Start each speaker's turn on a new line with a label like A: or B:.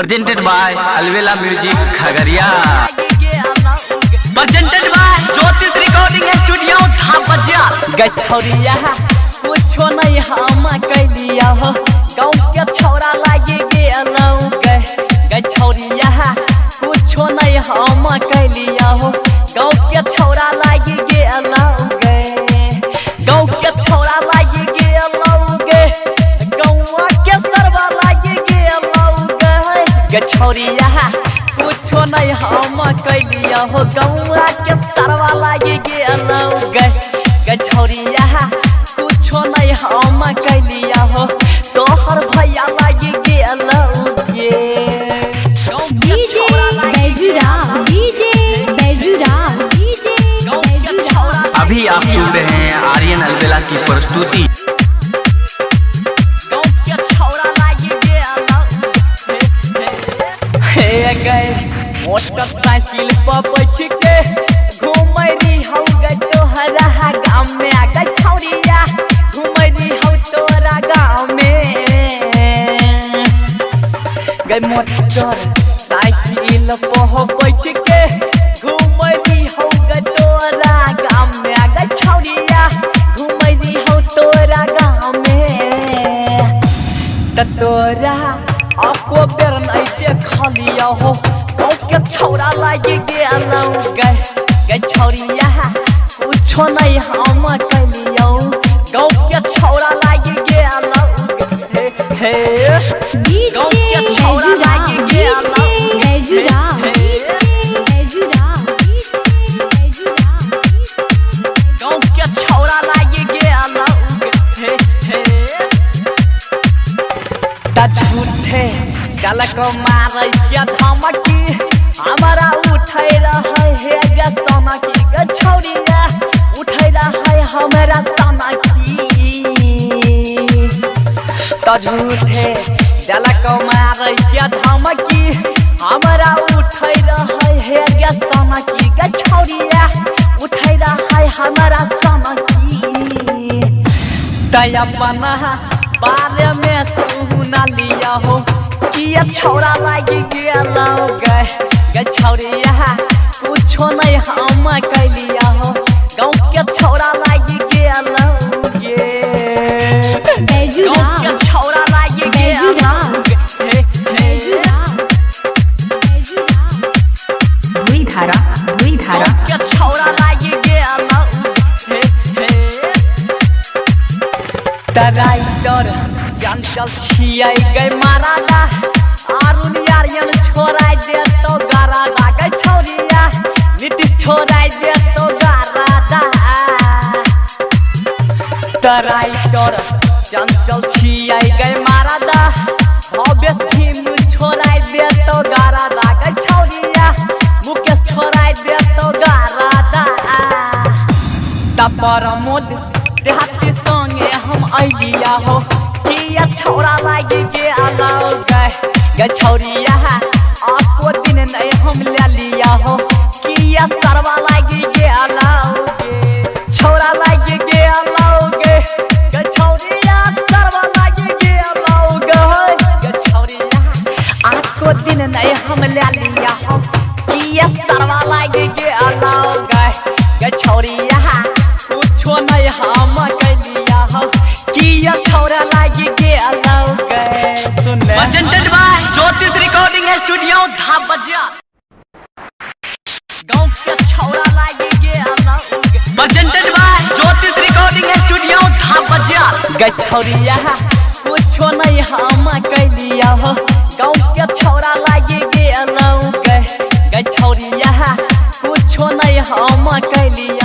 A: Presented by Alvela Music Khagaria. Presented by Jyotish Recording Studio Dhabajar.
B: गछौरिया कुछो नहीं हम कैलिया हो, गाँव के छौरा लागे गेलौ गे। गछौरिया कुछो नहीं हम कैलिया हो, गाँव के छौरा लागे गेलौ गे। गाँव के छौरा लागे गेलौ गे, गौआ के सरवा लागे गेलौ गे। गछौरिया कुछो नहीं हम कैलिया हो, गौआ के सरवा लागे गेलौ गे। गछौरिया कुछो नहीं हम कैलिया हो, तोहर भैया लागे गेलौ गे।
C: DJ Baijuraj DJ Baijuraj DJ Baijuraj.
A: अभी आप सुन रहे हैं आर्यन अलवेला की प्रस्तुति।
B: हे गए मोटरसाइकिल पर बैठ के घूमै रही हौ गे तोहरा गाँव में। गै छौरिया घूमै रही हौ तोरा गाँव में। गै मोटर साइकिल पर बैठ के घूमै रही हौ गे तोरा गाँव में। गै छौरिया घूमै रही हौ तोरा गाँव में। त तोरा आपको बेर नहीं देखलिया हो, गाँव के छौरा लागे गेलौ गे। गै छौरिया कुछो नहीं हम कैलियौ, गाँव के छौरा लागे गेलौ गे। हे
C: DJ Baiju Raj DJ Baiju Raj DJ Baiju Raj DJ Baiju Raj.
B: गाँव के छौरा लागे गेलौ गे। हे त झूठे गलक मारै के धमकी, हमरा उठै रहै हे गे सनकी। गे छौरिया उठै रहै हमरा सनकी। त झूठे गलक मारै के धमकी, हमरा उठै रहै हे गे सनकी। गे छौरिया उठै रहै हमरा सनकी। त अपना बारे में सुना लिया हो, किया छौरा लागे गेलौ गे। गे छौरिया कुछो नहीं हम कैलिया हो, गाँव के छौरा लागे गेलौ गे। गाँव के
C: बैजूराज
B: छौरा लागे गेलौ गे। हे
C: बैजूराज बैजूराज।
D: भुइधारा भुइधारा।
B: गाँव के छौरा लागे गेलौ गे। हे तराइटर चंचल छियै गे मारादा, अरुण आर्यन छोड़ाइ देतौ गरादा। गे छौरिया नीतीश छोड़ाइ देतौ गरादा। तराइटर चंचल छियै गे मारादा, भवेश भीम छोड़ाइ देतौ गरादा। गे छौरिया मुकेश छोड़ाइ देतौ गरादा। त प्रमोद देहाती संगे हम अइलिया हो, किया छौरा लागे गेलौ गे। गे छौरिया आपको दिन नहीं हम ले लिया हो, किया सरवा लागे गेलौ गे। छौरा लागे गेलौ गे। गे छौरिया सरवा लागे गेलौ गे। गे छौरिया आपको दिन नहीं हम ले लिया हो, किया सरवा लागे गेलौ गे। गे छौरिया कुछो नहीं हम कैलिया हो, किया छौरा लागे गेलौ गे। सुन
A: Presented by Jyotish Recording Studio
B: Dhabajar. गाँव के छौरा लागे गेलौ गे।
A: Presented by Jyotish Recording Studio Dhabajar.
B: गछौरिया कुछो नहीं हम कैलिया हो, गाँव के छौरा लागे गेलौ गे। गछौरिया कुछो नहीं हम कैलिया।